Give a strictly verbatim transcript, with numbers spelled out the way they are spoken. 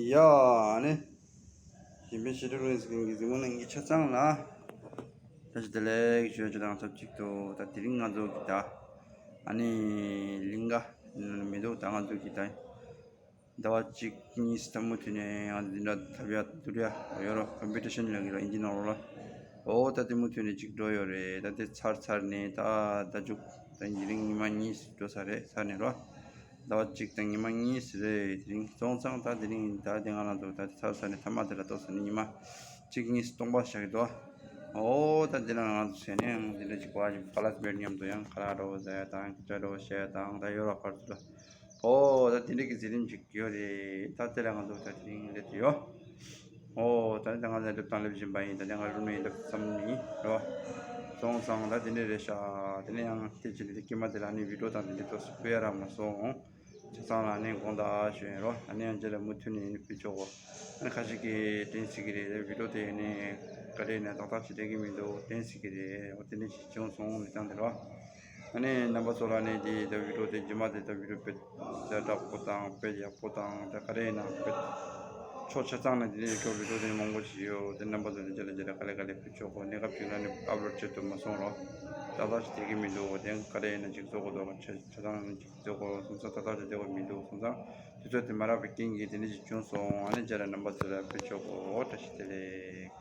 ཡ་ཨ་ནི། གཞན་ཕན་ཤེས་རིག་རིང་ཟིན་གྱི་གཟིགས་མོ་ནང་གི་ཆ་ཚང་ལ། བཀྲ་ཤིས་བདེ་ལེགས་ཞུ་ཡ་ཆ་དང་ཆབས་ཅིག་ཏུ་ད་དེ་རིང་ང་ཚོ་གི་ད། ཨ་ནི། ལིང་ག་མི་འདུག་ད་ང་ཚོ་གི་ད། ཟླ་བ་གཅིག་གཉིས་ད་མུ་མཐུད་ནས་ང་འཛིན་གྲྭ་ཐབས་ཡ་དུར་ཡ་ཡོད་རོ། ཀམ་པི་ཊི་ཤན་ལ་གི་རོ་ཨིན་ཇི་ནང་རོ་ལ། ཨོ་ད་དེ་མུ་མཐུད་ནས་གཅིག་འགྲོ་ཡོད་རེད། ད་དེ་ཚར་ཚར་ནས་ད་ད་འཇུག་ད་དེ་རིང་ཉི་མ་གཉིས་འགྲོ་ས་རེད་ཚར་ནས་རོ། ཟླ་བ་གཅིག་དང་ཉི་མ་གཉིས་རེད། དེ་རིང་སོང་ཙང་ད་དེ་རིང་ད་དེ་ང་རང་ཚོ་ད་དེ་ཚར་ཚར་ནས་ཐ་མ་དེ་ལ་ཏོག་ཙམ་ནས་ཉི་མ་གཅིག་གཉིས་སྟོང་པ་བཞག་གི་འདུག་ཨོ་ད་དེ་ལ་ང་ཚོ་ཟེར་ནས་ཡང་དེ་འདྲ་ཅིག་བ་ཡིན་ག་ལ་སྦེར་མཉམ་དུ་ཡང་ཁ་ལག་འགྲོ་བ་ཟ་ཡ་དང་སྐད་ཆ་འགྲོ་བ་བཤད་ཡ་དང་ད་ཡོད་ར་ཕར་ཚུར་ལ། ཨོ་ད་དེ་འདྲ་གི་མཛད་རིམ་ཅིག་ཡོད་རེད། ད་དེ་ལ་ང་ཚོ་ད་དེ་རིང་སླེབས་ཡོད། ཨོ་ད་ནི་ད་ང་ཚོ་སླེབས་དང་སླེབས་བཞིན་པ་ཡིན། ད་ནི་ང་རུ་མི་སླེབས་ཙམ་ཡིན་རོ། སོང་ཙང་ད་དེ་འདྲ་རེད་ཤག་དེ་ནས་ཡང་དེ་ཅི་ནས་དེ་ཀྱེ་མ་དེ་ལ་ནི་བི་ཌིའོ་དང་དེ་འདྲ་ཏོག་ཙམ་སྤེལ་ཡ་རག་མ་སོང་། ཆ་ཚང་ལ་ནི་དགོངས་དག་ཞུ་ཡིན་རོ། ཨ་ནི་ཡང་རྗེས་ལ་མུ་མཐུད་ནས་ནི་ཕུལ་ཆོག་གོ། ཨ་ནི་ཁ་ཤས་ཀྱིས་དྲན་སྲིད་ཀྱི་རེད། བི་ཌིའོ་དེ་ནི་ག་རེ་ནས་ཏག་ཏག་ཅིག་སླེབས་ཀྱི་མི་འདུག་དྲན་སྲིད་ཀྱི་རེད། འོ་དེ་འདྲ་ཞིག་བྱུང་སོང་ནི་སྟངས་དེ་རོ། ཨ་ནི་རྣམ་པ་ཚོ་ལ་ནི་དེ་ད་བི་ཌིའོ་དེ་རྗེས་མ་དེ་ད་བི་ཌིའོ་དཔེ་ད་དྲག་པོ་དང་དཔེ་ཡག་པོ་དང་ད་ག་རེ་ཡིན་ན་དཔེ་ཕྱོགས་ཆ་ཚང་ནས་དེ་ནས་ཡོད་ཀྱོག་བི་ཌིའོ་དེ་ནི་མང་པོ་ཞིག་ཡོད། དེ་རྣམ་པ་ཚོ་ནི་རྗེས་ལ་རྗེས་ལ་ག་ལེ་ག་ལེ་ཕུལ་ཆོག་གོ། གནས་སྐབས་ཅིག་ལ་ནི་ཨབ་ལོཌ་བྱེད་ཐུབ་མ་སོང་རོ། ཏག་ཏག་ཅིག་སླེབས་ཀྱི་མི་འདུག་དེ་ག་རེ་ཡིན་ན་ཅིག་བཟོ་དགོས་འདུག་ཆ་ཆ་ཚང་ནི་ཅིག་བཟོ་དགོས་སོང་ཙང་ཏག་ཏག་ཅིག་སླེབས་དགོས་མི་འདུག་སོང་ཙང་དུས་ཚོད་དེ་མ་རག་པའི་རྐྱེན་གྱིས་དེ་འདྲ་ཅིག་བྱུང་སོང་། ཨ་ནི་རྗེས་ལ་རྣམ་པ་ཚོ་ལ་ཕུལ་ཆོག་གོ། བཀྲ་ཤིས་བདེ་ལེགས།